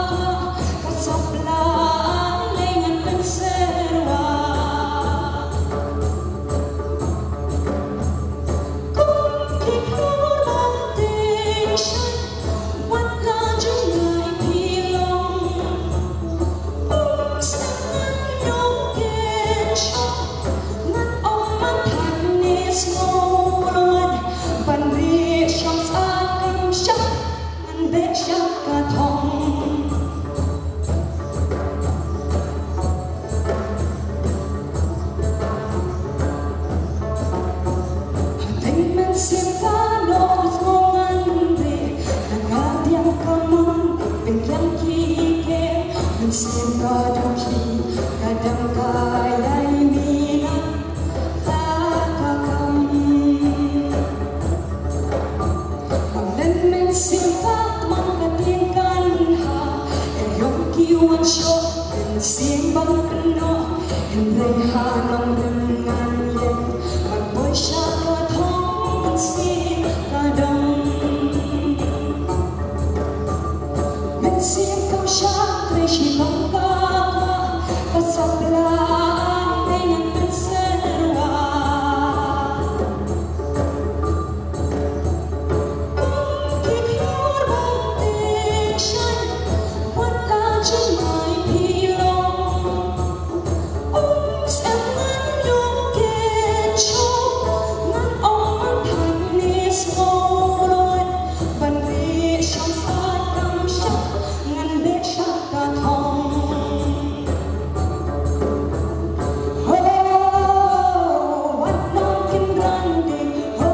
kwah, ka sap la ai lei ngan pynser wah. Kum ki khlur ba teng shai, wat la jngai phi long. Kum snem ngan ïoh ken shong, ngan ong man than ne sngew lwet, ban rieh shong sah kam shah. Ngan beh sha ka thong. Hapdeng mynsiem ka doh ka sngew ngan beh, na ka diang ka mon pynkiang ki kem. Mynsiem ka doh ki ka dang ka ïai minot. Ka kam. Ba len mynsiem pat man ka tieng kan ha. E yong ki wan shoh mynsiem ban pynnoh. Hynrei ha nongrim ngan ïeng ban poi sha ka thong mynsiem ka dong. Mynsiem kam shah trei shi tong ka kwah, ka sap la ai lei ngan pynser wah. Kum ki khlur ba teng shai, wat la jngai phi long. Kum snem ngan ïoh ken shong, ngan ong man than ne sngew lwet, ban rieh shong sah kam shah, ngan beh sha ka thong. Ho, wat nang kynran dei, ho,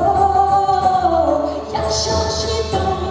ïa sha shi tong.